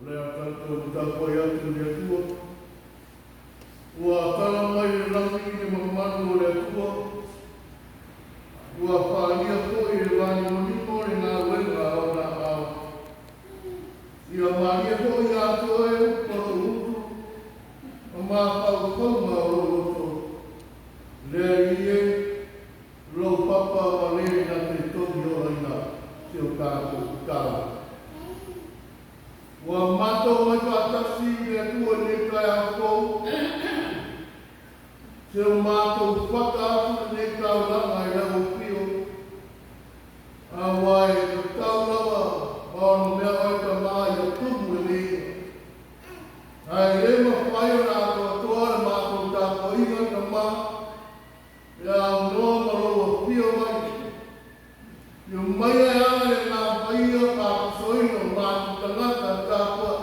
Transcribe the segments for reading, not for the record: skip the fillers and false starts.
O le a tatou tapuai atu i le Atua, ua tala mai le lagi i le mamalu o le Atua, ua faaalia foi e le vanimonimo le galuega a ona aao. Ia malie foi ia te oe upu a lou gutu ma mafaufauga o lou loto, le Alii e, lou papa ma le na te togiolaina si o tatou tatalo. Ua matou omai faatasi i le Atua i lenei taeao fou, se o matou fata atu lenei taulaga i lau afio, aua e tatau lava ma ono mea oe Tama ia tumu le viiga. Ae le mafai ona atoatoa le matou tapuaiga Tama, pe a aunoa ma lou afio mai. Afio mai e ala le Agaga Paia faapusoina o matou tagata tapuai.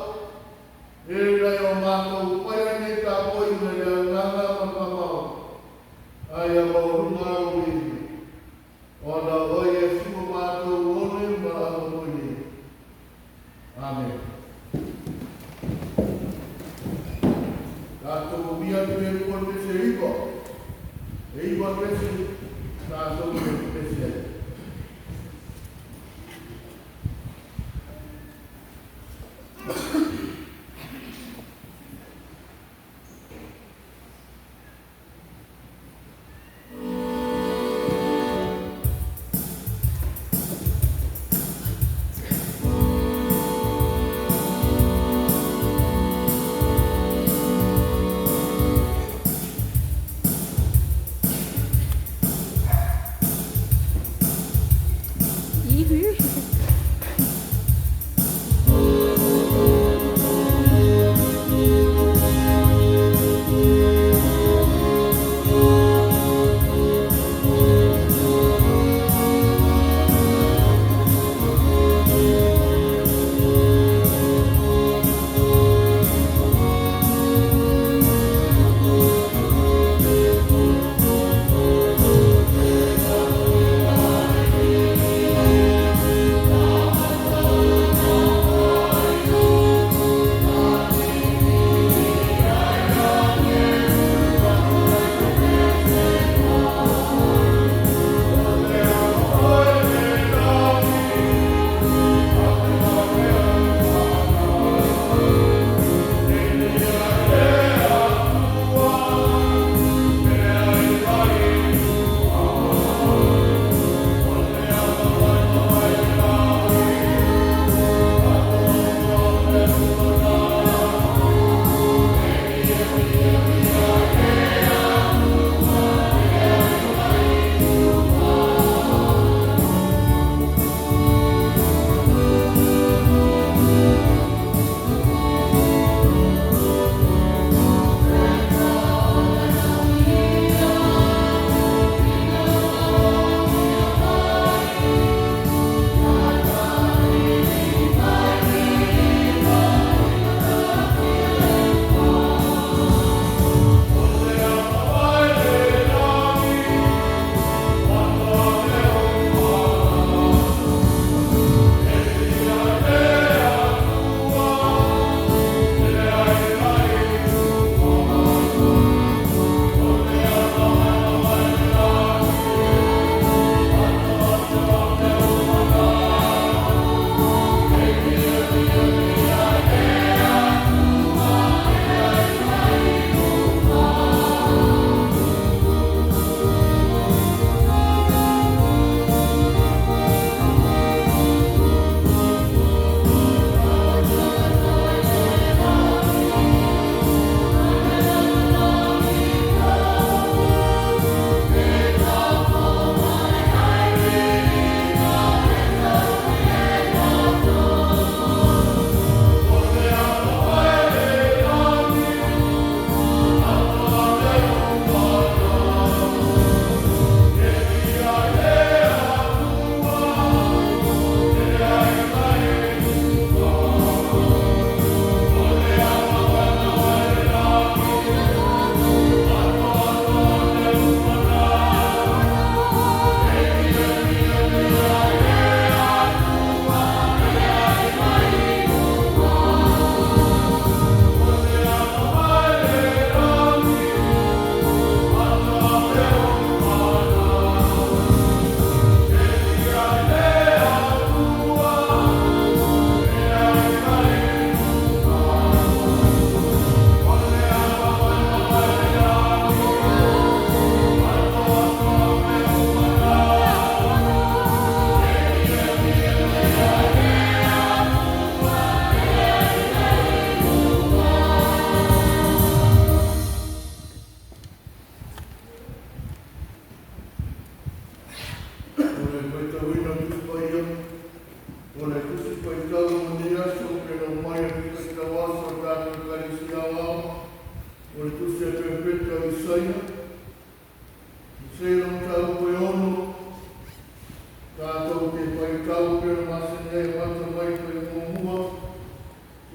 E lai o matou paia nei tapuaiga i le agaga ma le faamaoni, a ia maualuga lou viiga. Ona o oe Iesu o matou one ma aamomoe nei. Amene. Tatou umia atu le Atua le pese e iva, e iva pese tatou te pese ai.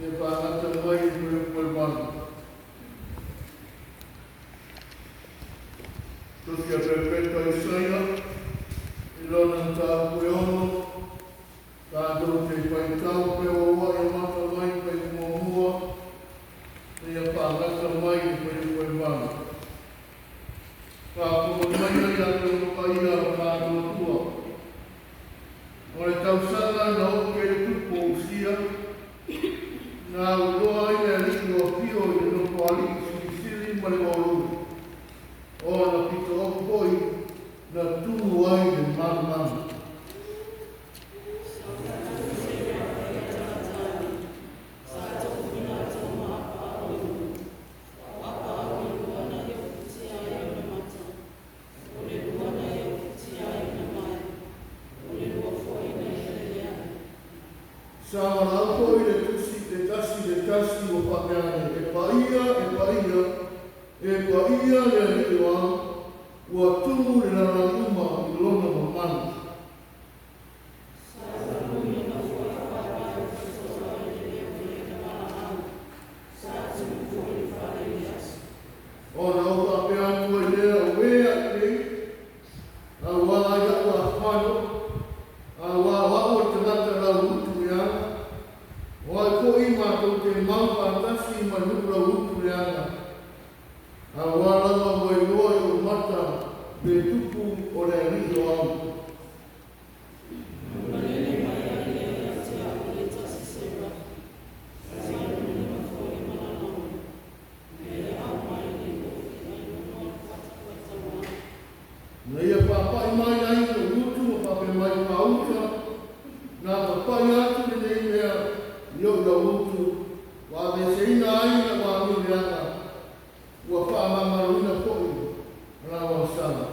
Ia fa'agata mai i le 8. Tusi a Pepeta Isaia, i lona mataupu e 6, tatou te faitau pe ua e mata mai pe muamua, ia fa'agata mai i le 8. Faafofoga mai ai Afioga Paia o matou Atua. O le tausaga na oke le tupu o Usia, na auloa ai le Alii o afio i le nofoalii silisili ma le maualuga, ona pito'ou foi na tumu ai le malumalu. Sa valaau foi le tusi le tasi le tasi ua faapea ane, E paia, e paia, e paia le Alii o Ao, ua tumu le lalolagi uma i lona mamalu. Ona ou faapea atu ai lea, Auē a'u nei, auā ai a'u afano, auā o a'u o le tagata lauutu leaga, o ai fo'i matou te mau fa'atasi ma le nuu lauutu leaga, auā lava ua iloa i o'u mata le tupu o le Alii o Ao. Na ia fa'apa'i mai ai i utu ma fa'apea mai gauta, na papa'i atu lenei mea i o'u lauutu, ua aveseina ai la'u amio leaga, ua fa'amagaloina fo'i lau agasala.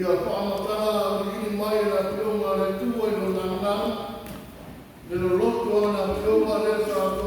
Ia fa'amatala auiliili mai e le Afioga a le Atua i lona agaga, le loloto o le Afioga lea sa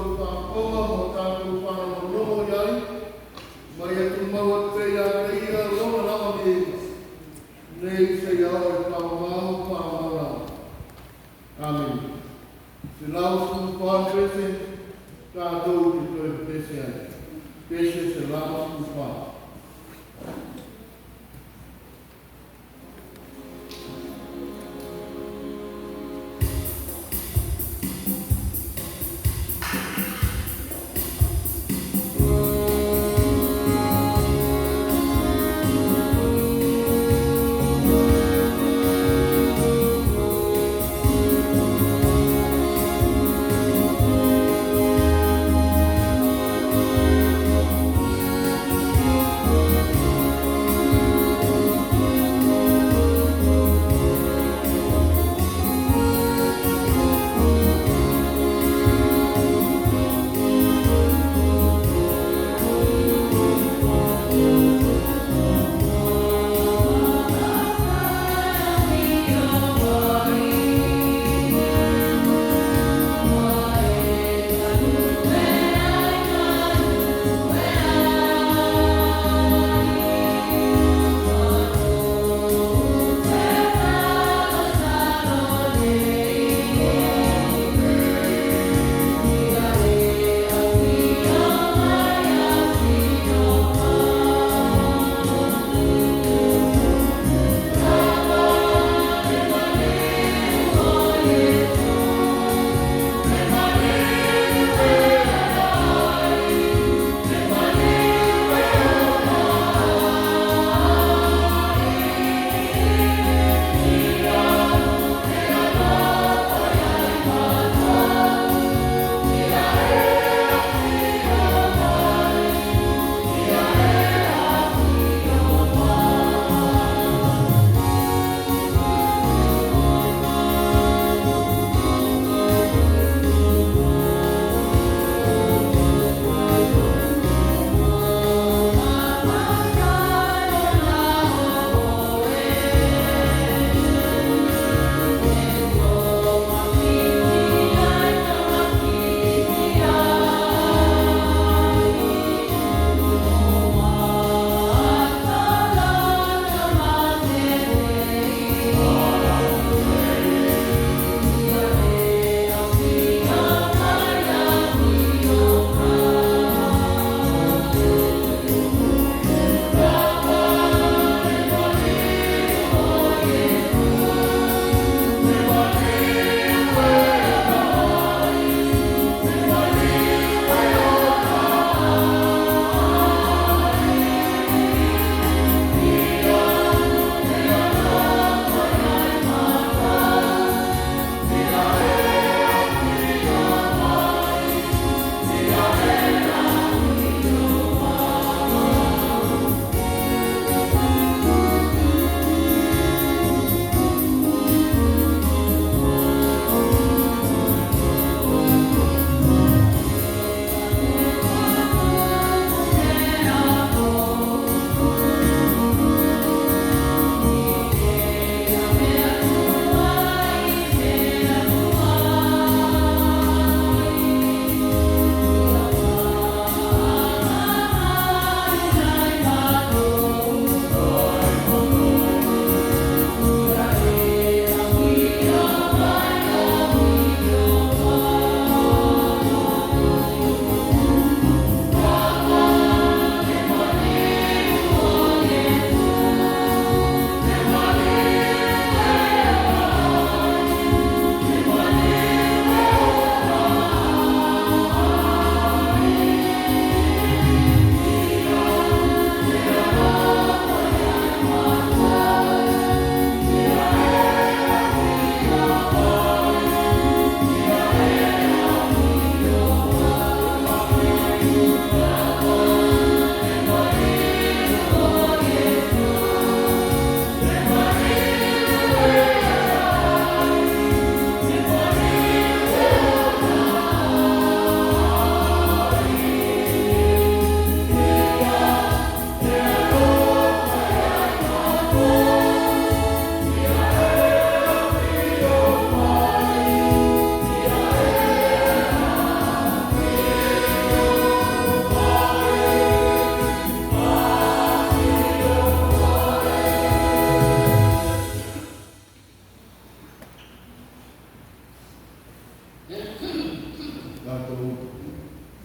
Tatou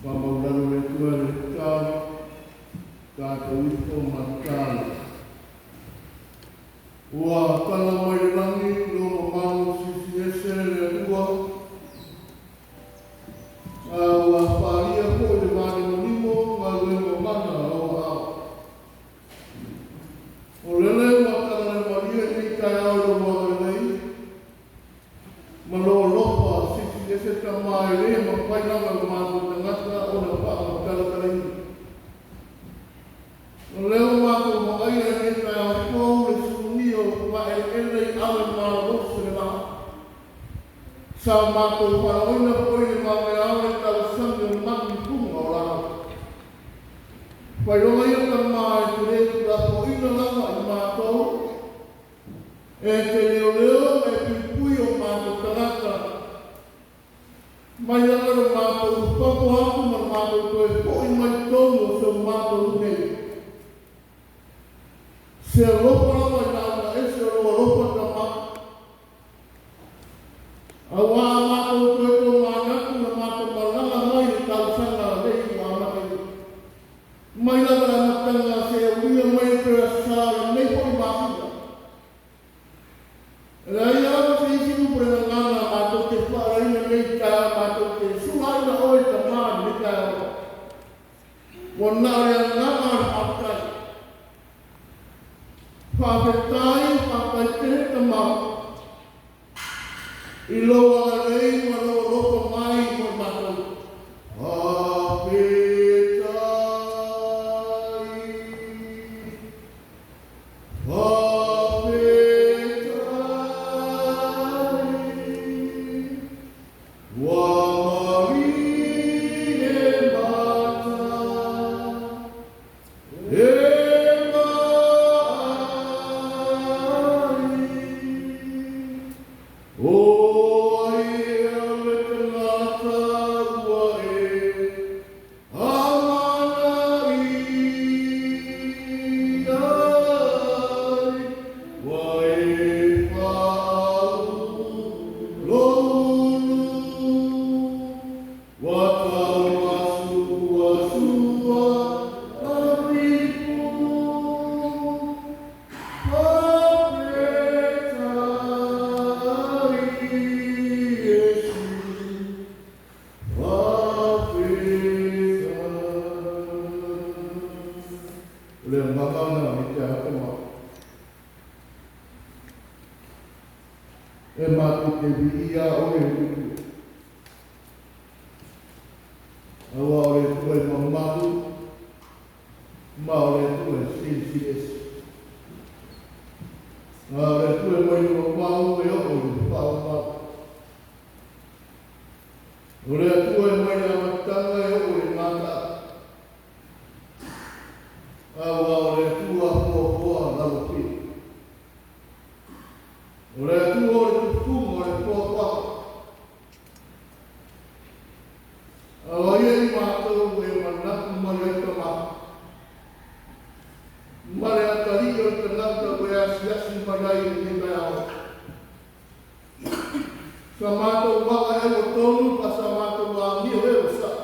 faamaulalo le Atua i le tatalo, tatou ifo ma tatalo. Ua tala mai le lagi lo mamalu silisiliese le Atua, a ua faalia foi le vanemonimo galuega mana o lau aao. O lele ua talalemalie lenei taeao i lou agalelei ma lou alofa silisiliese Tama e le mafai lava e o matou tagata ona faamatalatalaina. O lea ua matou vaaia i lenei taeao fou le sulugia o vaeleele i ave malolosi o le vaa. Sa matou faalaoina foi le vaveao le tausami o manu i luga o lalo. Failoga ia Tama e te le tuulafoaiina lava i matou, e te leoleo ma e puipui o matou tagata, mai lava i lo matou ulufafo atu ma le matou toe foi mai i totonu o si o matou nuu nei. Se alofa lava i lauga ese o lou alofa Tama, auā a matou toe tomanatu na matou malaga mai i le tausaga nei ua amata nei. Mai lava i le amataga seia uia mai le toe aso sa o lenei foi masina. E leai lava se isi upu o le gagana matou te faalaina nei i taeao matou te sulaina oe Tama i lenei taeao. Ua na o le agaga o le faafetai. Faafetai, faafetai tele Tama i lou agalelei ma lou alofa mai mo i matou. Faafetai. Faafetai. Ua malie mata e maai. O ai ea le tangata ua e amanaia ai, ua e faauluulu. Ua taumasuasua afifu. Faafetai Iesu, faafetai. O le agaga lena i te ata ma e matou te viia oe e le Atua. Aua o le Atua e mamalu ma o le Atua e silisili ese. A o le Atua e mai le mamao e oo i le faavavau. O le Atua e mai le amataga e oo i le gataata. Aua o le Atua fuafua lalofia. O le Atua o le tufuga o le fuafuaga. A o ai i matou e manatu mai ai Tama, ma le atalii o le tagata ua e asiasi mai ai i lenei taeao? Sa matou vaga ea ua tonu pa sa matou amio ea ua saʻa?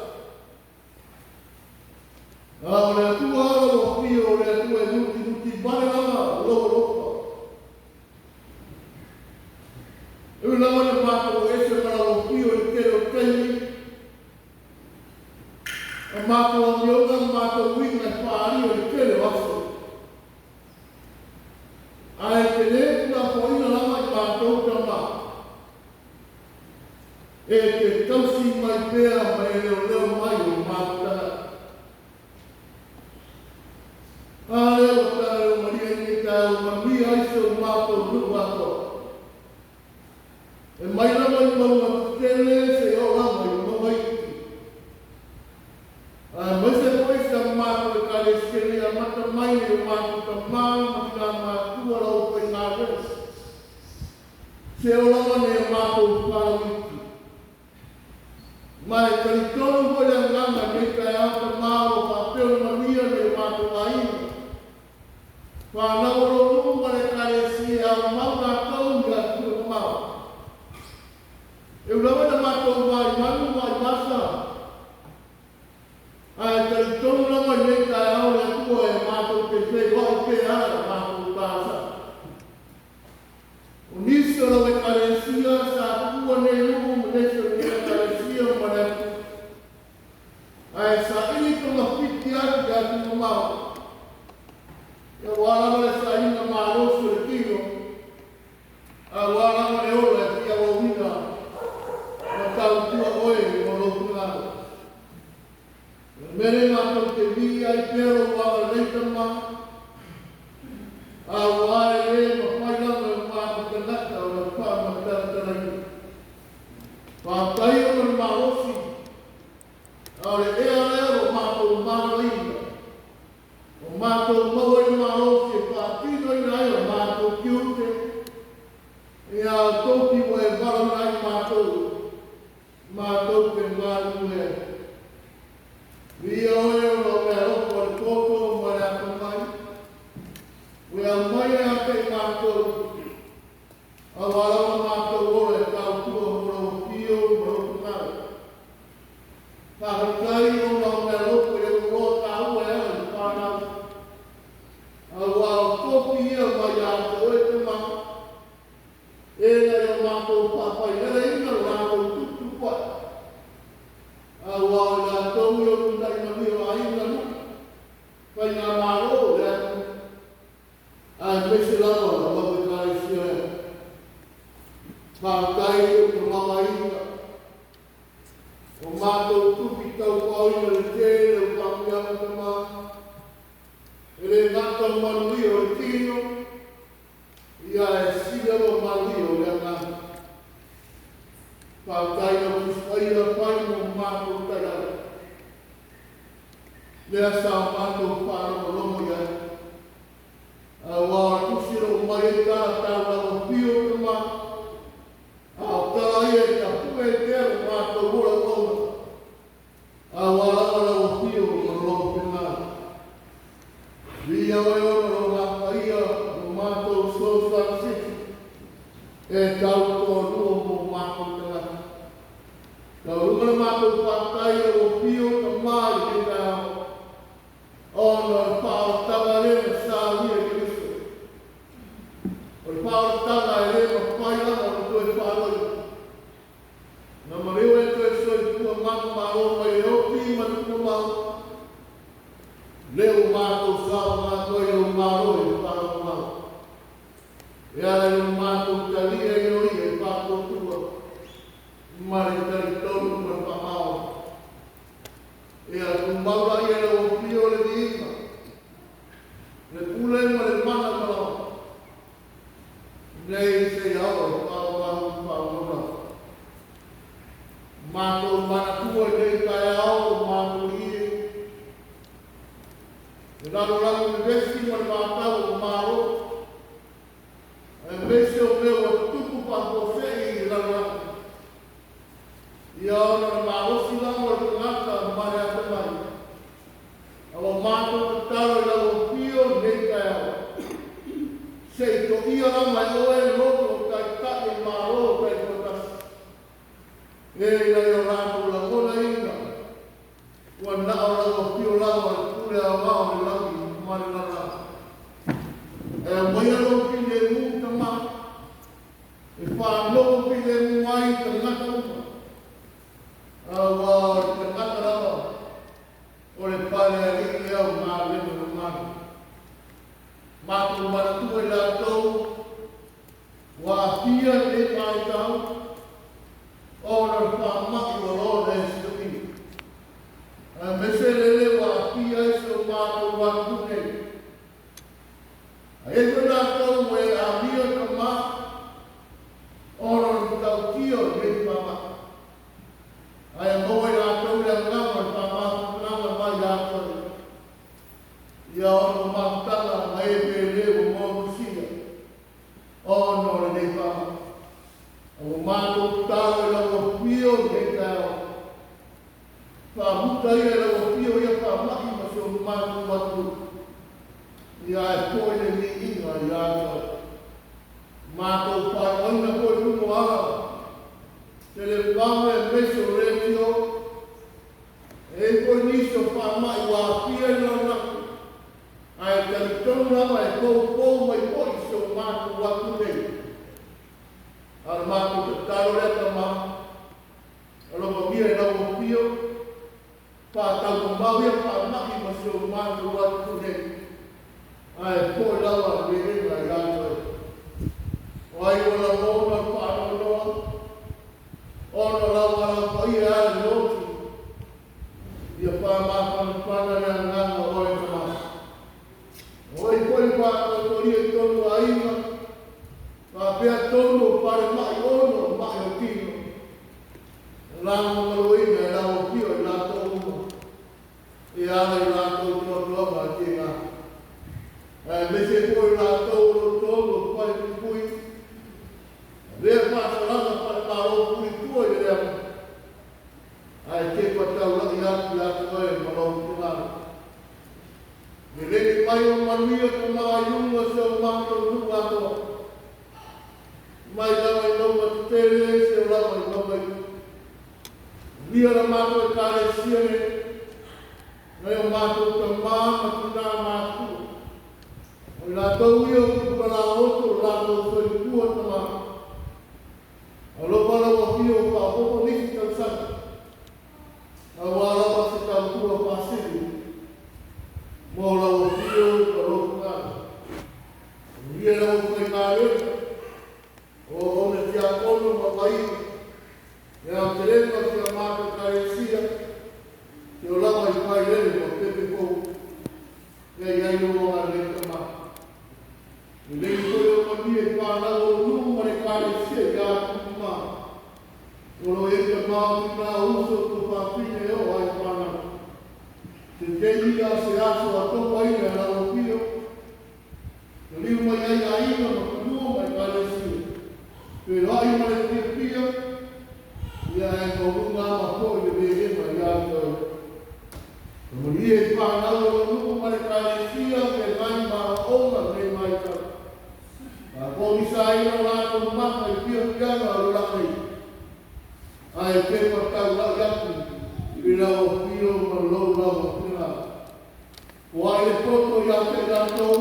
A o le Atua lau afio, o le Atua e mutimuti vale lava lou alofa. E ui lava ina matou ese ma lau afio i le tele o taimi, a matou amioga ma matou uiga e faaalia i le tele o aso. Ae te le tuulafoaiina lava i matou Tama, e te tausi mai pea ma e leoleo mai o matou tagata. A lea ua talaleomalia i lenei taeao ua manuia ai si o matou nuu atoa. E mai lava i mauga tetele seia oo lava i mauga iti. Aemaise foi si a matou Ekalesia nei amata mai i o matou tama ma tina matua la outou faigaluega. Se oo lava nei a matou fanau iti. Ma e talitonu foi le agaga i lenei taeao tama o lo o faapea ona manuia nai o matou aiga. Fanau o lou nuu ma le Ekalesia e aumau latou i atunuu mamao. E ui lava ina matou Aua lava le ola e fia auauina ma tautua oe mo lou finagalo. O le mea lea matou te viia ai pea lou agalelei Tama, aua e le mafai lava e o matou tagata ona faamatalatalaina. Faafetai ona o le malosi, a o le ea lea ua matou maloloina, ua matou maua ai le malosi e faatinoina ai o matou tiute, ia o tofi ua e valaauina ai matou, matou te galulue ai. Viia oe ona o le alofa o le toto ma le atamai, ua e aumaia ia te i matou, aua lava matou ola e tautua mo lou afio ma lou finagalo. Faafetai ona o le alofa i ou oloa taua e ala i le fanau, aua o tofi ia mai ia te oe Tama, e na i o matou faafaileleina lo latou tuputupuae, aua o i latou i o lumanai manuia o aiga, nuu, faigamalo o le atunuu, aemaise lava lau Ekalesia lea. Faafetai i lou tamaoaiga, o matou tupi taupaoina le tele o faamanuiaga Tama, e le gata o manuia o le tino, ia e sili lava manuia o le agaga. Faafetai lau Tusi Paia fai mo matou taiala, lea sa matou faalogologo i ai, aua o le tusi o lo o mai ai tala tau lau afio Tama, a o tala ia e tapue ai pea lo matou ola auauna, aua lava lau afio ma lou finagalo. Viia oe ona o lou gafaia o matou fesoasoani sili e tau toalua mo matou tagata. Taualuga le matou faafetai i lau afio Tama i lenei taeao, ona o le faaolataga lea na saunia i Keriso. O le faaolataga e le mafai lava ona toe faaloina. Na maliu e toe soifua manumalo mai le oti ma le tumau, lea ua matou saoga atu ai lou malo i le faalogomau. E ala i lo matou talia i o ia e faatuatua ma le talitonu ma le faamaoni. Ia tumau laia i lau afio le viiga, le pule ma le mana ma lava, nei seia oo i faavavau faavauvau. Matou manatua i lenei taeao o matou ie, le lalolagi vevesi ma le vatau o malo, aemaise o mea ua tutupu faafuasei i le lalolagi. Ia ona o le malosi lava o le tagata ma le atamai, a ua matou tatalo i lau afio i lenei taeao, se i toia lava e oe loto o taitai o malo taitoatasi, e ina ia o latou lagonaina, ua na o lau afio lava le pule aoao o le lagi ma le lalolagi. E aumaia lou filemu Tama, e faanogo filemu ai i tagata uma, aua o le tagata lava o le palealii lea o galuega mamalu. Matou manatua i latou ua aafia i lenei vaitau ona o le faamai ua loa ona e siamia, aemaise lele ua aafia ai si o matou atunuu nei. Ae i ai foi latou ua e amia Tama ona o le matautia o lenei faamai, ae maua i latou le agaga o le faamafutalaga mai ia te oe. Ia ona o mafutaga ma e pele ua motusia ona o lenei faamai. A ua matou tatalo i lau afio i lenei taeao, faamuta ia i lau afio ia faamai ma si o matou atunuu, ia ae foi le viiga ia te oe. Matou faailoaina foi luga o ala televave aemaise o retio, e i ai foi nisi o faamai ua aafia i le lalolagi, ae talitonu lava e poupou mai foi si o matou atunuu nei. A o le matou tatalo lea Tama, alofagia i lau afio, faataumamao ia faamai ma si o matou atunuu nei, ae foi lava le viiga ia te oe. O ai ua lagona faamasalaga faale-Malo pulitua i le leaga, ae tepa taulai atu ia te Oe ma lou finagalo. Lelei mai o manuia tama i luga o si o matou nuu atoa. Mai lava i mauga tetele seia lava i mauga iti. Manuia la matou Ekalesia nei, nai o matou tama ma tina matutua. O i latou ia o tupulaga oto o latou soifua tama. Alofa lau Afio faaopoopo nisi tausaga. Aua lava se tautua faasili mo lau Afio ma lou finagalo. Manuia lau aufaigaluega, o auauna tiakono ma paia, le aotelega o si a matou Ekalesia, seia lava i Vailele ma Pepe fou, ia i ai lou agalelei tama. Lelei foi o manuia i fanau o nuu ma le Ekalesia ia Atumu ma. O lo o i ai tama o tina o uso o tuafafine e oo ai fanau. Se taimi a o se aso a tofaina e lau Afio, taliu mai ai aiga ma fanua ma Ekalesia. Feiloai ma le fiafia, ia ae maualuga ama foi le vehema ia te oe. Manuia i fanau o lou nuu ma le Ekalesia feagai ma aoaoga i lenei vaitau. Faafogisaina o latou maka i fiafiaga o le olaga nei, ae tepa taulai atu i lau Afio ma lou lava finagalo. O ai le poto ia te i latou,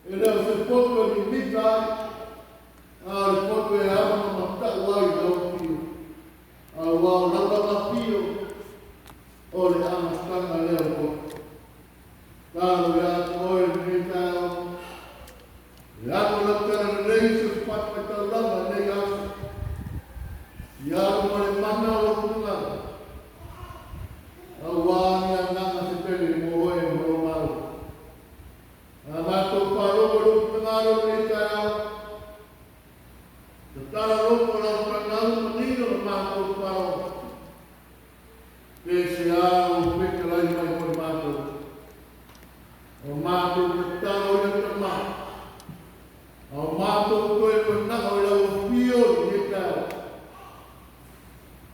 e le o se poto e mimita ai, a o le poto e alamamatau ai i lau Afio. Aua o lau lava Afio, o le amataga lea o le poto. Talo ia te oe lenei taeao, e ano lau talalelei i so o se fatafaitaulaga i lenei aso. Ia alu ma le mana o lou finagalo, aua ni agaga se tele mo oe ma lou Malo. A matou faalogo i lou finagalo i lenei taeao, tatala loto lau fanau manino le matou faalogo. Pe se a ua fetalai mai mo i matou. O matou tatalo ia tama, a o matou toe manao i lau Afio i lenei taeao.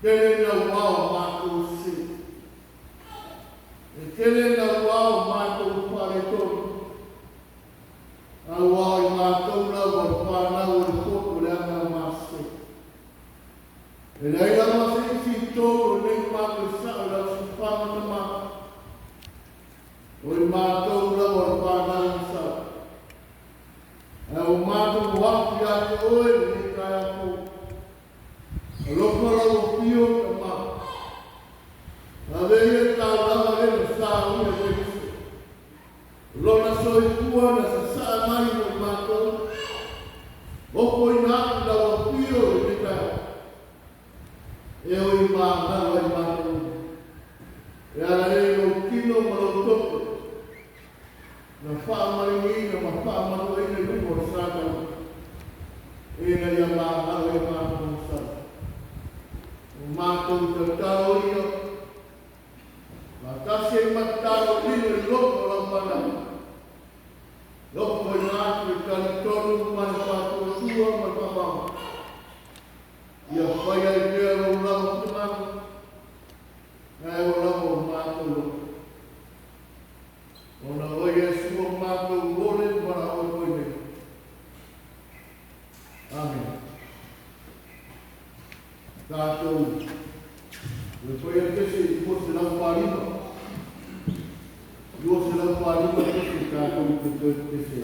Tele naua o matou sese. E tele naua o matou faaletonu. Aua o i matou lava o le fanau o le poto leaga masese. E leai lava se isi i totonu o lenei matou e sao i lau siufaga tama. O i matou lava o le fanau na sau. Ae ua matou o atu ia te oe i lenei taeao fou. Alofa lau Afio tama. Ave ia le taulaga lea na saunia e Keriso. Lona soifua na sasaa mai mo i matou. Ofoina atu i lau Afio i lenei taeao. E oi magalo ai matou. E ala lea i lou tino ma lou toto. Na faamalieina ma faamanuaina i luma o le sa taua. Ina ia magalo ai matou masalo. O matou tatalo ia, faatasi ai ma tatalo lilo i loko o lau fanau. Lofoina atu le talitonu ma le faatuatua ma le faamaoni. Ia fai ai pea lou lava finagalo, ae aua lava o matou loto. Ona o Iesu o matou ole ma valaau atu ai nei. Amene. Tatou le faia kese i 245. 245 kese tatou te toe kese.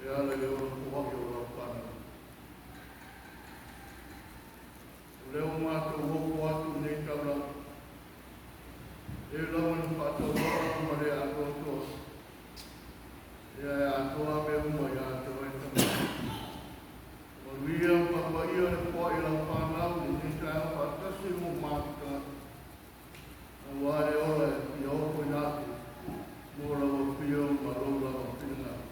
E ala i le ola poaʻi o lau fanau. O lea ua matou ofo atu i lenei taulaga, e lava ina faatauvaa ma le atoatoa, ia e atoa mea uma ia te oe Tama. Manuia ma faapaia le poaʻi o lau fanau i lenei taeao faatasi ma o matou tagata, aua le ola e fia ofoina atu mo lau afio ma lou lava finagalo.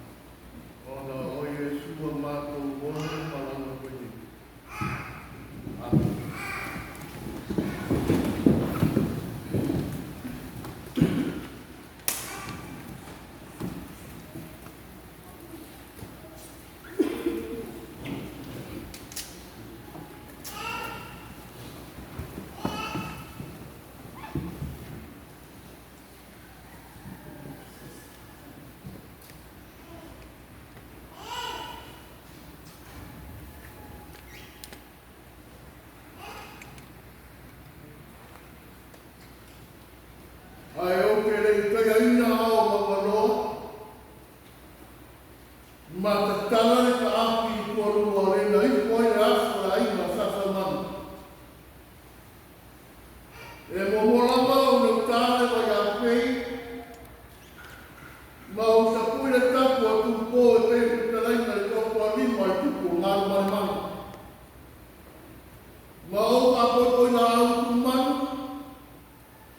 Ona o Iesu a matou one malaga atu ai nei. Amen. Ae ou te le i taiaina ao maualoa, ma tatala le taapi i tualua o lena ifo ai le aso o le aiga o Sasamanu. E muamua lava ona ou ta le vai apei, ma ou tapui le tapu a Tupo e pei o fetalaiga i Toapualima i Tupu o Galumalemana. Ma ou faapoipoi laau i Tumanu,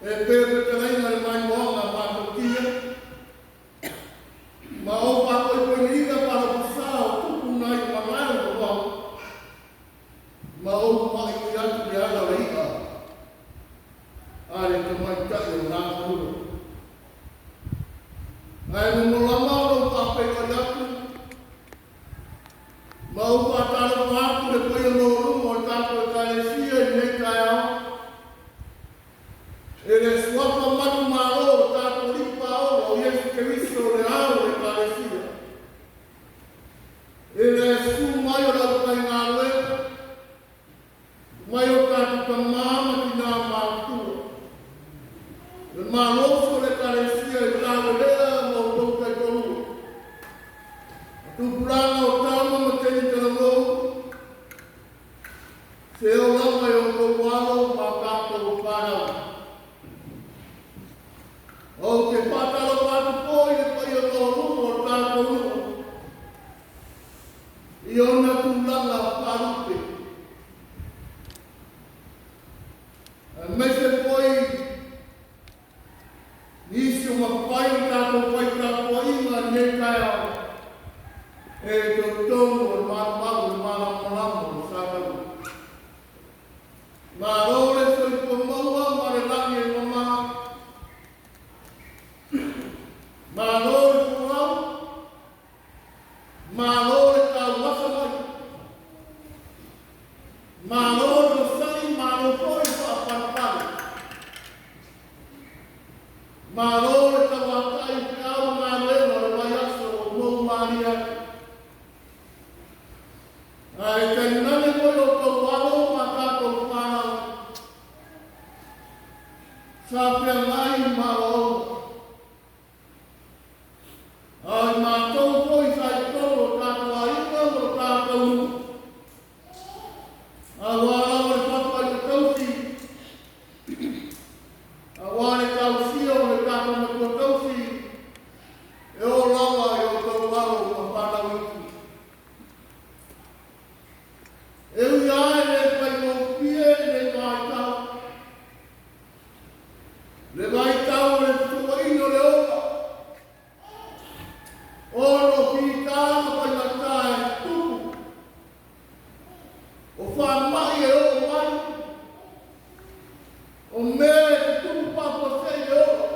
e pei o fetalaiga i le maimoaga matotia, ma ou faapoipoi liga palapasa o Tupu nai malae o Vavau, Ma ou maʻiʻi atu le ala o le iʻa a le tamaitai o Nafanua. Ae momolama ona ou faafeiloai atu ma ou faatalofa atu le paia maualuga o le tatou Ekalesia i lenei taeao, e le suafa manumalo o le tatou Alii Paola o Iesu Keriso le Ao o le Ekalesia. E le susu mai o le aufaigaluega, mai o tatou tama ma tinā matutua, le malosi o le Ekalesia i Tauelea ma outou taitoalua, ma tupulaga o tama ma teine talavou, se olaga i outou alo ma tatou fanau. Ou te faatalofa atu foi i le paia maualuga o le tatou nuu i ona tulaga faalupe, aemaise foi nisi o mafai o tatou fai tapuaiga i lenei taeao e totonu o le malumalu o le malamalama o le Sataua. Malo le soifua maua ma le lagi e mama. Malo le folau. Malo le tauafa mai. Malo le masai, malo foi le faapalepale. Malo le tauatai i feau ma galuega o le vaiaso ua mou malie atu. Ae tainane foi outou alo ma tatou fanau sa feagai i maoaoga. A i matou foi sa i totonu o tatou aiga ma lo tatou nuu. Aua lava le papa i le tausi, aua le tausia o le tatou matua tausi, e oo lava i outou alo ma fanau iti. E ui lava e le faigofie lenei vaitau, le vaitau o le fesoaina o le ola, ona o fita ma faigata e tutupu, o faamai e oo mai, o mea e tutupu faafuasei le ola.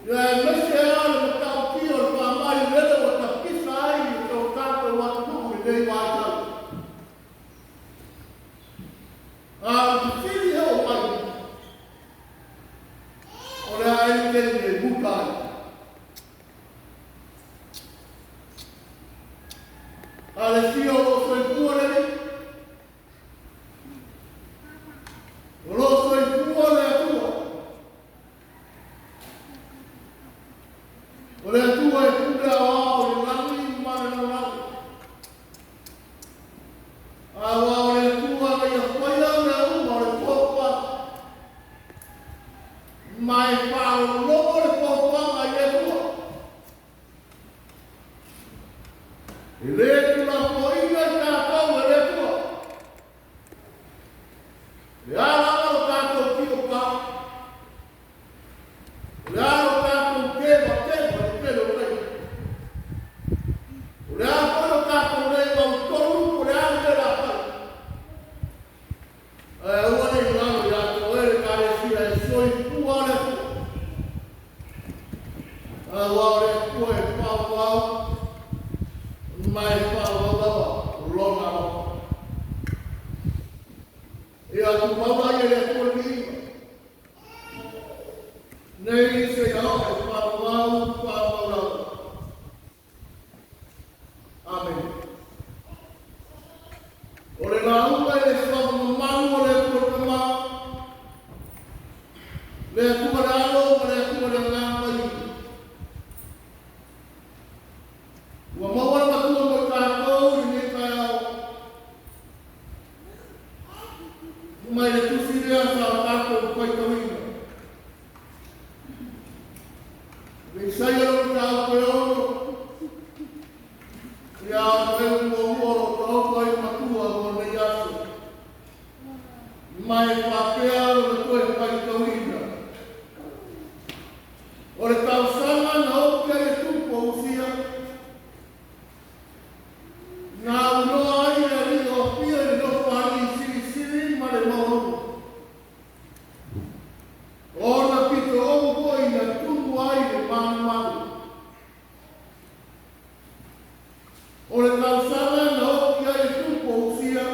Ia aemaise lava le matautia o le faamai lele ua tapisa ai i so tatou atunuu i lenei vaitau. A o le fesili e oo mai, o le a le taimi e muta ai? A le fia o lo o soifua lenei, O lo o soifua le Atua. O le Atua e pule ao E le tulafoaina i tatou e le Atua. O le a lava lo tatou tio pa, o le a lo tatou tevateva i le tele o taimi, o le a foi lo tatou le mautonu po o le a le mea o le a fai, ae aua ne i galo ia te oe le Ekalesia e soifua le Atua. Aua o le Atua e faaauau ma e faaauau lava Lona alofa. Ia tumau laia i le Atua le viiga, nei seia oo i le faaauau faaauau lava. Amene. O le lauga i le suafa mamalu o le Atua le Tama, le Atua le Alo ma le Atua le Agaga Paia. Ua maua le matua mo i tatou i lenei taeao. Mai le tusi lea sa o tatou faitauina. Le Isaia lona mataupu e ono, ia o le fuaiupu muamua o lo o taoto ai le matua mo lenei aso. Ma e faapea lona toe faitauina. O le tausaga na oki ai le tupu o Usia, na aunoa ai le alii o Apia i le nofoalii silisili ma le maualuga. Ona pitoomu foi na tumu ai le malumalu. O le tausaga na oki ai le tupu o Usia,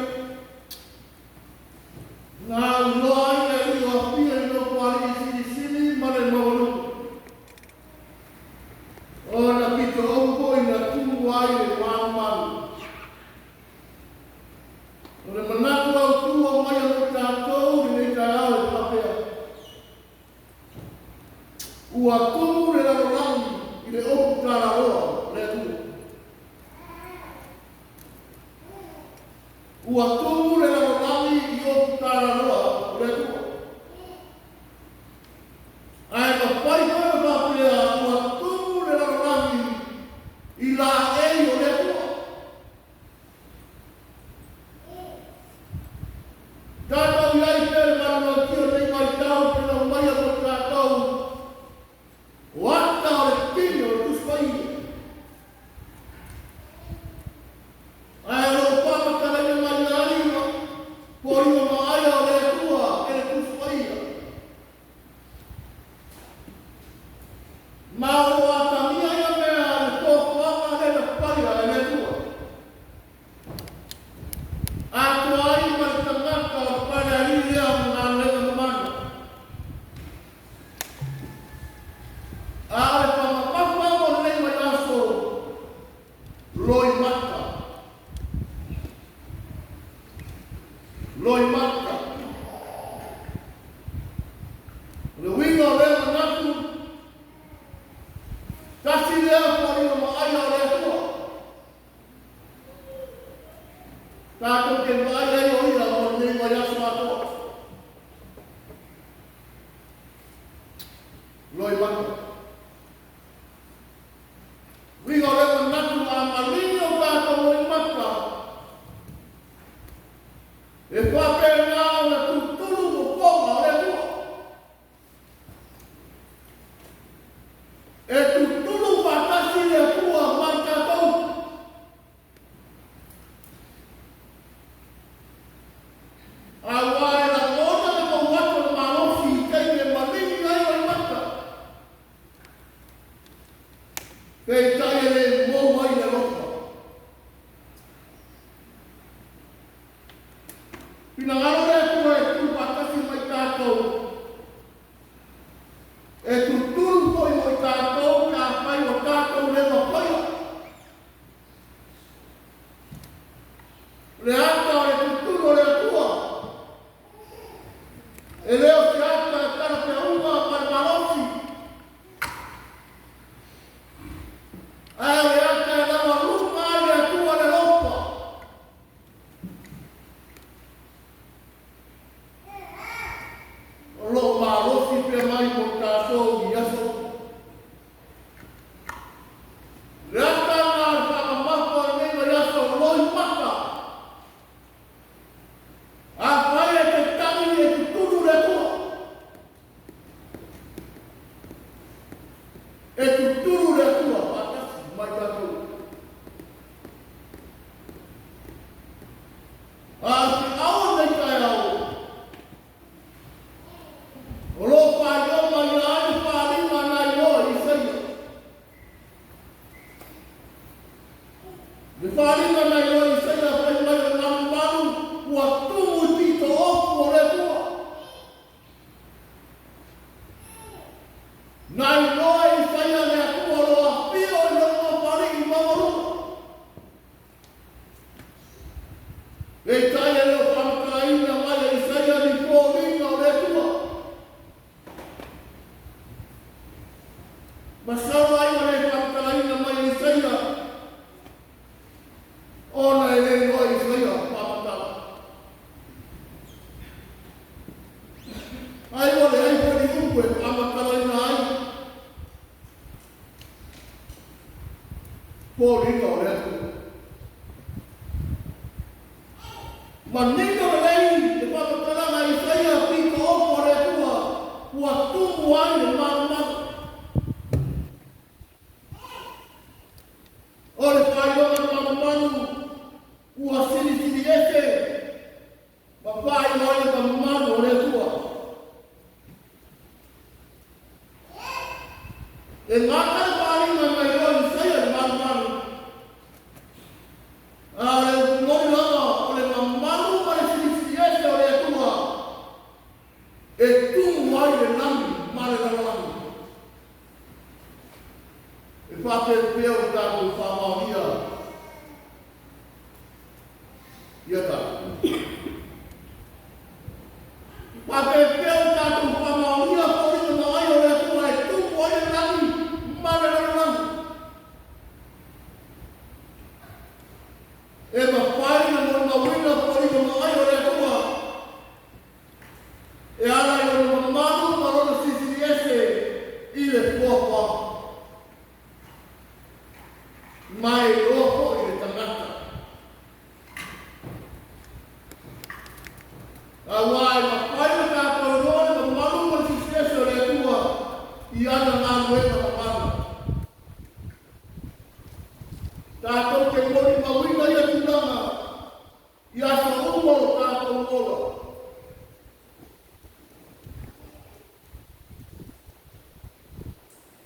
na aunoa ai le alii o Apia i le nofoalii silisili ma le maualuga. Ona pitoomu foi na tumu ai le malumalu. O le manatu autū aumai a mo tatou i lenei taeao e faapea, Ua tumu le lalolagi i le opu talaloa o le Atua. Ua tumu le lalolagi i opu talaloa o le Atua. Ae mafai foi ona faapea, ua tumu le lalolagi i laei o le Atua. Tatou i ai pea le manulauti o lenei vaitau pe lau maia mo tatou o ata o le tino o le Tusi Paia. Ae o lo o faamatalaina mai ai foliga vaaia o le Atua e le Tusi Paia. Ma o lo o atagia ia mea i le fuafuaga lea na faia e le Atua. Atoa ai ma le tagata o le Palealii lea ma galuega mamana. A o le faamamafa mo lenei vaiaso, loimata. Loimata. O le uiga o lea manatu, tasi lea foliga vaaia o le Atua. Tatou te vaai ai o ia mo lenei vaiaso atoa. Loimata. Uiga o lea manatu a maligi o tatou loimata, e faapena ona tutulu momoga o le Atua. E tutulu faatasi le Atua ma i tatou. Aua e lagona le mau atu o le malosi i taimi e maligi ai loimata. Peitai e le mou ai le alofa. Finagalo le Atua e tu faatasi ma i tatou, e tutulu foi mo i tatou pe afai ua tatou le mafaia. O le ata o le tutulu o le Atua, e le o se ata e talafeauga ma le malosi, ae o le ata e laualuga ai le Atua le alofa. O lo o malosi pea mai mo tatou i aso uma. Le ata na o le faamamafa o lenei Le faaaliga na iloa e Isaia fai mai o le malumalu ua tumu i pito ofu o le Atua. Na iloa e Isaia le Atua o lo o afio i lona Nofoalii maualuga. Peitai e le o faamatalaina mai e Isaia ni foliga o le Atua. Masalo ai ua le faamatalaina mai e Isaia ona e le iloa e Isaia faamatala. Ai ua leai foi ni upu e faamatalaina ai foliga o le Atua. Manino lelei le faamatalaga a Isaia pito ofu a le Atua ua tumu ai le malumalu. O le faailoga malumalu ua silisili ese ma faailoa ai le mamalu o le Atua. E gata le faaaliga na iloa e Isaia le malumalu, a o le upu moni lava o le mamalu ma le silisili ese o le Atua e tumu ai le lagi ma le lalolagi. E faapefea o tatou faamaonia ia tatou? Faapefea o tatou faamaonia foliga vaaia o le Atua e tupu ai le lagi ma le lalolagi? E mafai ona molimauina foliga vaaia o le Atua e ala i lona mamalu ma lona silisili ese i le puapuaga. Ma e iloa foi le tagata. Aua e mafai ona tatou iloa le mamalu ma le silisili ese o le Atua i ana galuega mamalu. Tatou te molimauina ia tulaga i aso uma o lo tatou ola.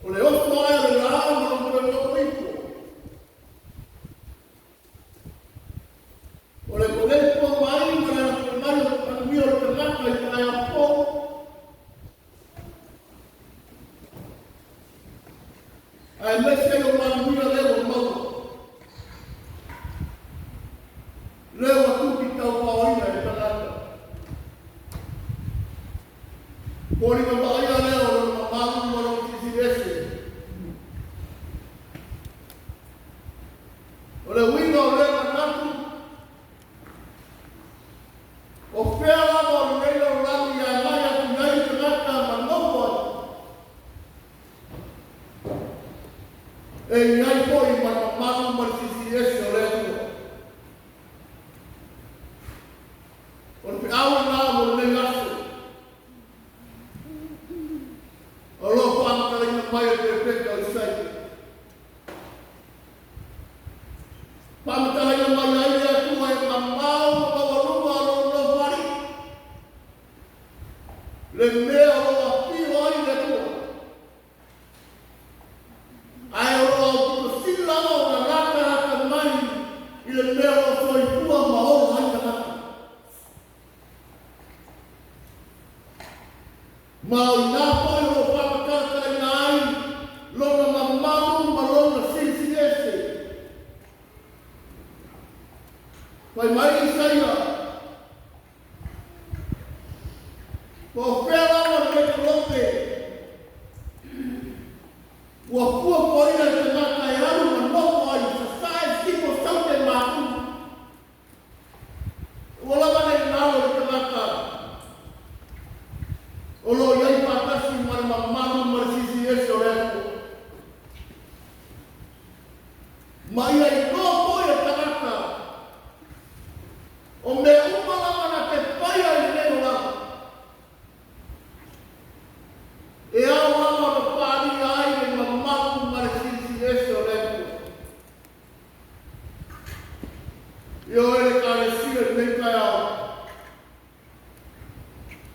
O le oso ae o le la ma lona toe nofo ifo. O le molepo mai ma le alafai mai o le manuia o le tagata i taeao fou. Aemaise ai o manuia lea ua maua. Lea ua tuki taupaoina e le tagata. Foliga vaaia lea o lona mamalu ma lona silisili ese. O le uiga o lea manatu, o fea lava o lenei lalolagi e agai atu i ai tagata ma nofo ai, e i ai foi ma le mamalu ma le silisili ese o le Atua. O le feau lena mo lenei aso. O lo o faamatalaina mai e le Perofeta o Isaia. Faamatalaina mai ai le Atua e mamao ma maualuga o lona nofoalii, le mea o lo o afio ai le Atua. Ae o lo o aupito sili lava ona latalata mai i le mea o lo o soifua ma ola ai tagata. Ma o i ina foi o lo o faamatalatalaina ai lona mamalu ma lona silisili ese. Fai mai Isaia, Po o fea lava lenei kolope ua fuafuaina e tagata e alu ma nofo ai i sasae sifo saute matumu. Ua lava nei galo le tagata o lo o i ai faatasi ma le mamalu ma le silisili ese o le Atua. Ma ia iloa foi e le tagata o mea uma lava na te faia i lenei olaga, e ao lava ona faaalia ai le mamalu ma le silisili ese o le Atua. Ioe le Ekalesia i lenei taeao,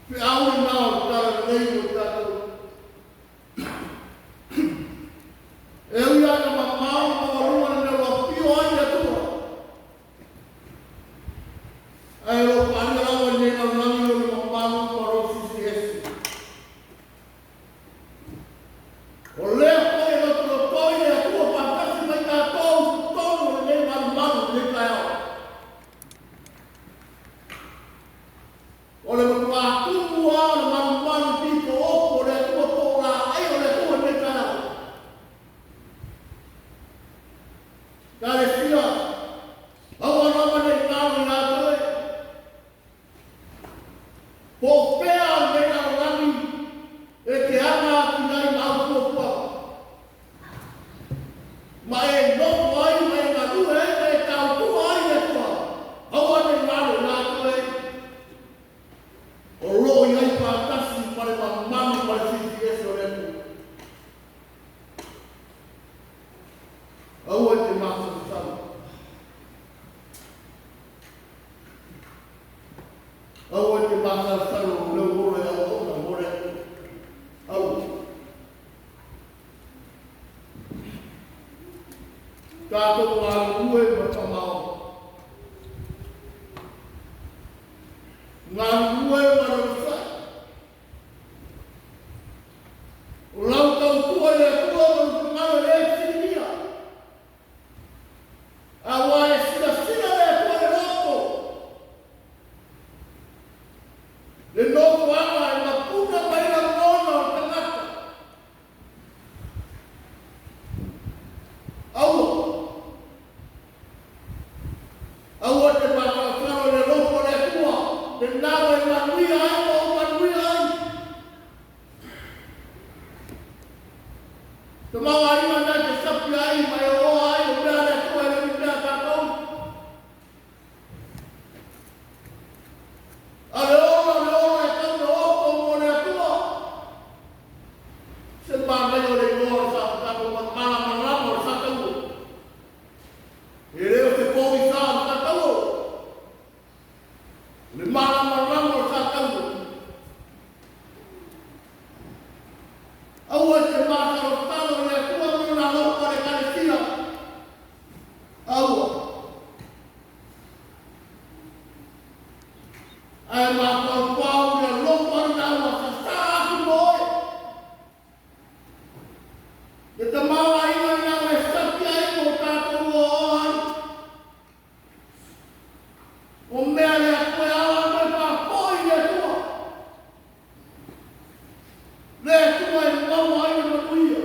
feau lena o le Talalelei mo i tatou. E ui lava ina mamao ma maualuga le mea ua afio ai le Atua, Kalesia, aua lava nei galo ia te oe, po o fea lenei lalolagi e te aga atu i ai ma au fuafuaga, ma e nofo ai ma e galue ai ma e tautua ai i le Atua, aua nei galo ia te oe, o lo o i ai faatasi ma le mamalu ma le Silisili Ese o le Atua. Aua e te masalosalo. Aua e te masalosalo i lou ola e auauna mo le Atua. Aua. Tatou galulue ma le faamaoni. Galulue ma le onosai. O lau tautua i le Atua ma lou finagalo e le fesiligia. Aua e silasila le Atua i le loto, le nofoaga e mapuna mai lagona o le tagata. Aua. Aua e te masalosalo i le alofa o le Atua, lena ua e manuia ai ma ou manuia ai. Tamaoaiga na e te sapi ai ma e oa ai o mea a le Atua e le o ni mea a tatou. A o le ola, o le ola e tau na oto mo le Atua. Se manaia o le igoa o le sa tatou malamalama o le sa taua. E le o se pogisa o le sa taua. O le malamalama o le sa taua. Aua e te masalosalo i le Atua ma lona alofa i le Ekalesia. Aua. Ae mafaufau i le alofa lena ua sasā atu mo oe. Le tamaoaiga lena ua e sapi ai ma ua tatou oaoa ai. O mea a le Atua e ao atu e faafoi i le Atua. Le Atua e maua ai le manuia.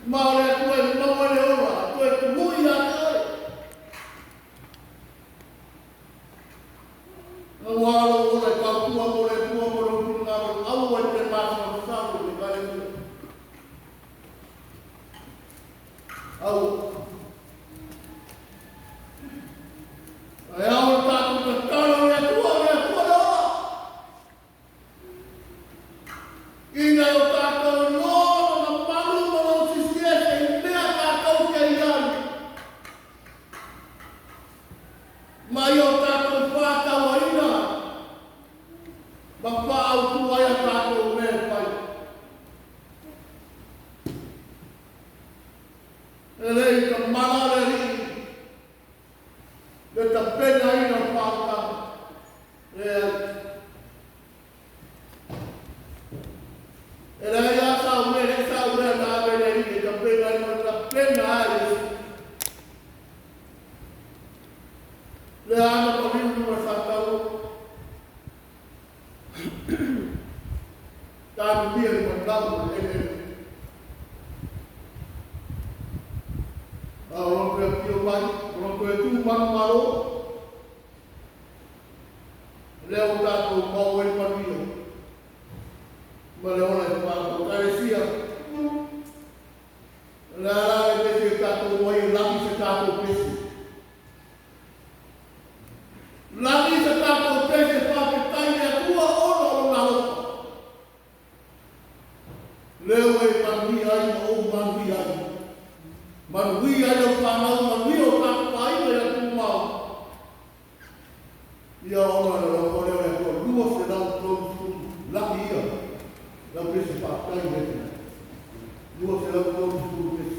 Ma o le Atua e maua ai le ola, e toe tului ia te oe. Aua lou ola e tautua mo le Atua ma lou finagalo, aua e te masalosalo i le Ekalesia. Aua. Ae ao le tatou tatalo i le Atua, o le Atua le ola. Ina ia o tatou iloa lona mamalu ma lona Silisili Ese i mea tatou te i ai, ma ia o tatou faatauaina ma faaautu ai a tatou mea e fai. E le i ta mala le Alii le tapenaina o le faaolataga. Leai. E leai lava sau mea, leai sau mea na ave i le Alii e tapena ai ma tapena ai Iesu. Lea ana paliu i luma o le faataua. Tanulia le manau o le eleele. A o lona toe afio mai, o lona toe tu manumalo, lea ua tatou maua ai le manuia ma le ola e faaaoga. Ekalesia, o le a la le pese e tatou ai e lagi se tatou pese? Lagi se tatou pese e faafetai i le Atua ona o lona alofa. Lea ua e manuia ai ma ou manuia ai. Manuia ai lau fanau, manuia o tatou aiga i atunuu mamao. Ia ona o le alofa lea o le Atua, 230 lagi ia lau pese faafetai i le Atua. 230 pese.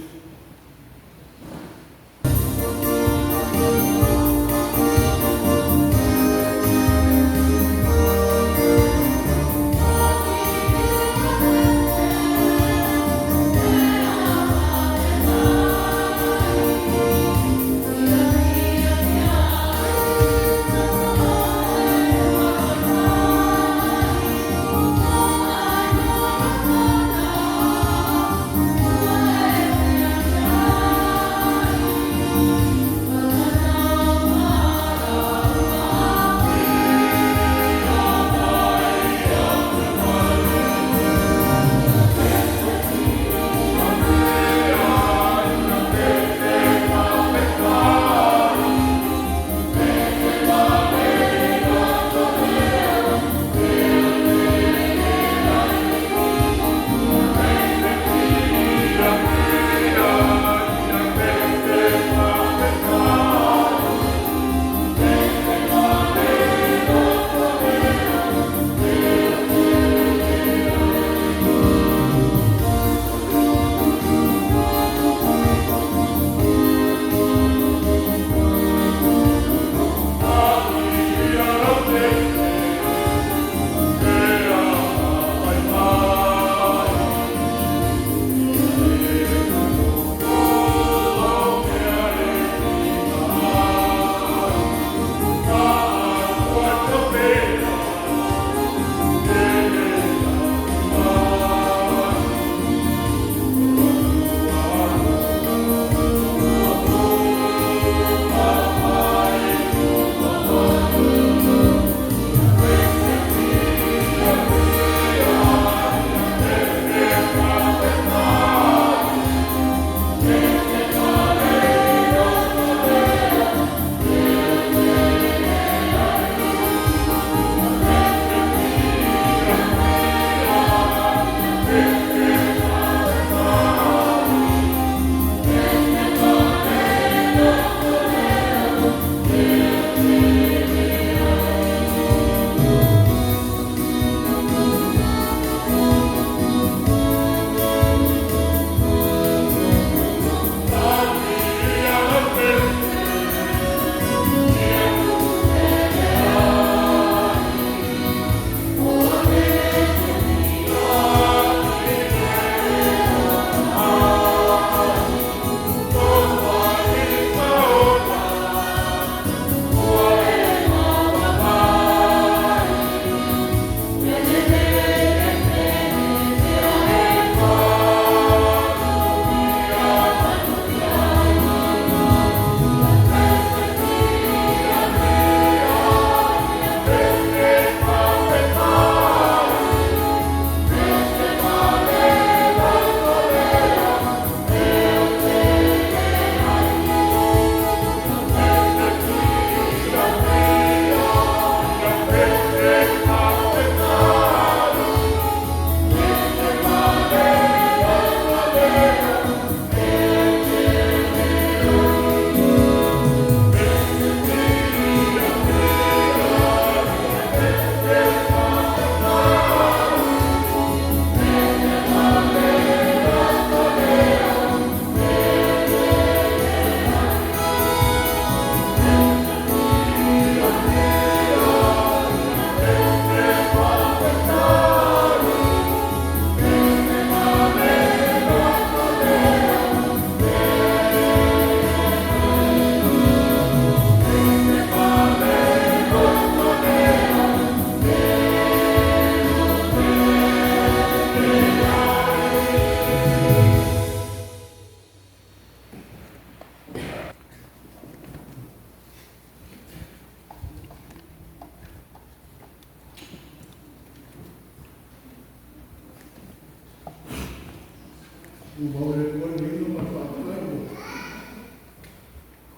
Tumau le Atua i le viiga ma le faafetai ua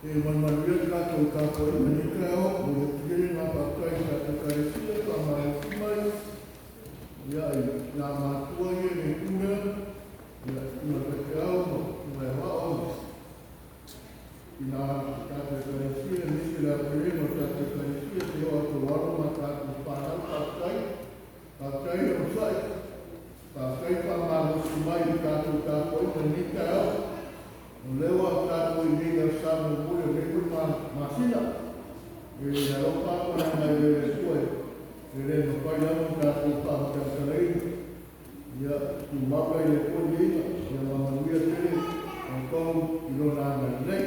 e manumanuia le tatou tapuaiga i lenei taeao. Momoli atu ia le agaga faafetai i le tatou Ekalesia le faamalolosi mai ia i tina matutua ia i le itu lea, ia susuga i le faifeau ma susuga ia Vao ma tina o le tatou Ekalesia aemaise le aotelega o le tatou Ekalesia seia oo atu i alo ma tatou fanau. Faafetai, faafetai le onosai. Faafetai le faamalolosi mai i le tatou tapuaiga i lenei taeao. O lea ua tatou i inei i le Aso Sa mulimuli o lenei foi masina. E alofa atu ma agalelei o le Atua e le mafai lava ona tatou faamatalatalaina. Ia tumau la i le Atua le viiga, ia ma manuia tele outou i Lona agalelei.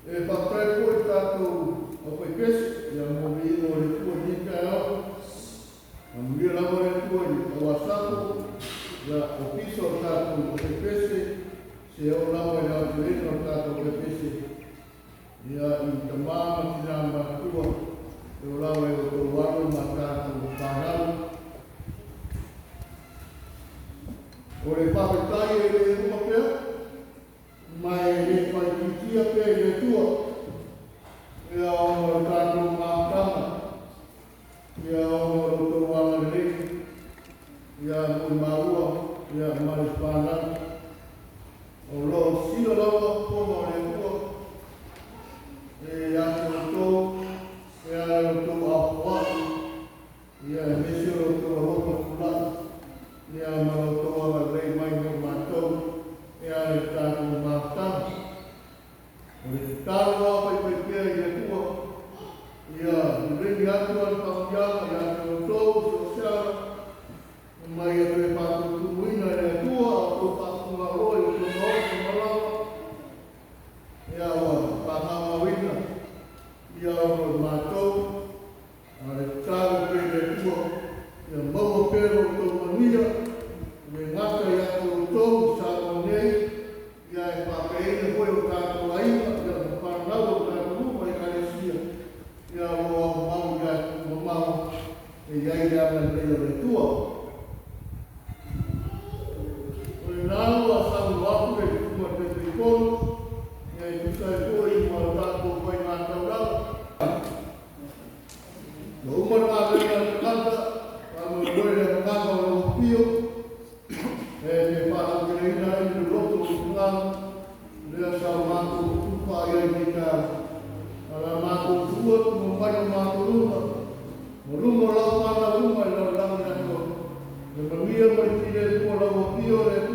E faafetai atu foi i le tatou aufaipese, ia mo le viiga o le Atua i lenei taeao. Manuia lava le Atua i au asafo, ia ofisa o le tatou aufaipese, se oo lava i le aotelega o le tatou aufaipese, ia i tama ma tina matutua, e oo lava i outou alo ma tatou fanau. O le faafetai e le uma pea, ma e le faaitiitia pea i le Atua, ia ona o le tatou mafutaga, ia ona o lo outou agalelei, ia mo maua, ia ma le fanau. O lo o sila lava fofoga o le Atua e ia te outou, e ala i lo outou aofoai, ia aemaise o lo outou alofa tulai, ia ma lo outou agalelei mai mo matou, e ala i le tatou mafutaga. O le tatalo lava paipai pea i le Atua, ia lelei atu ana faamanuiaga ia te outou i so o se ala, ma ia toe faatutumuina e le Atua a outou faafofogaaroa i outou maota ma laoa, ia ua faamaumauina ia ona o matou, a le tatalo pea i le Atua, ia maua pea lo outou manuia, e le gata ia te outou i Samoa nei, ia e faapeaina foi o tatou aiga, ia ma fanau o tatou nuu ma Ekalesia, ia o lo o aumau i atu mamao e i ai le agalelei o le Atua. O lena ua saunoa atu le susuga i le Taitaifono, ia e tusa ai foi ma le tatou faiga taulaga. Ua uma le galuega a le tagata, faamoemoe le agaga o lau afio, e te faalauteleina ai le loto o le finagalo, lea sa matou tutufa ai i lenei taeao. A la matou tuua atu mai o matou luma, o luma o lau fanau uma i le lalolagi atoa. Le manuia ma le filemu o lau afio le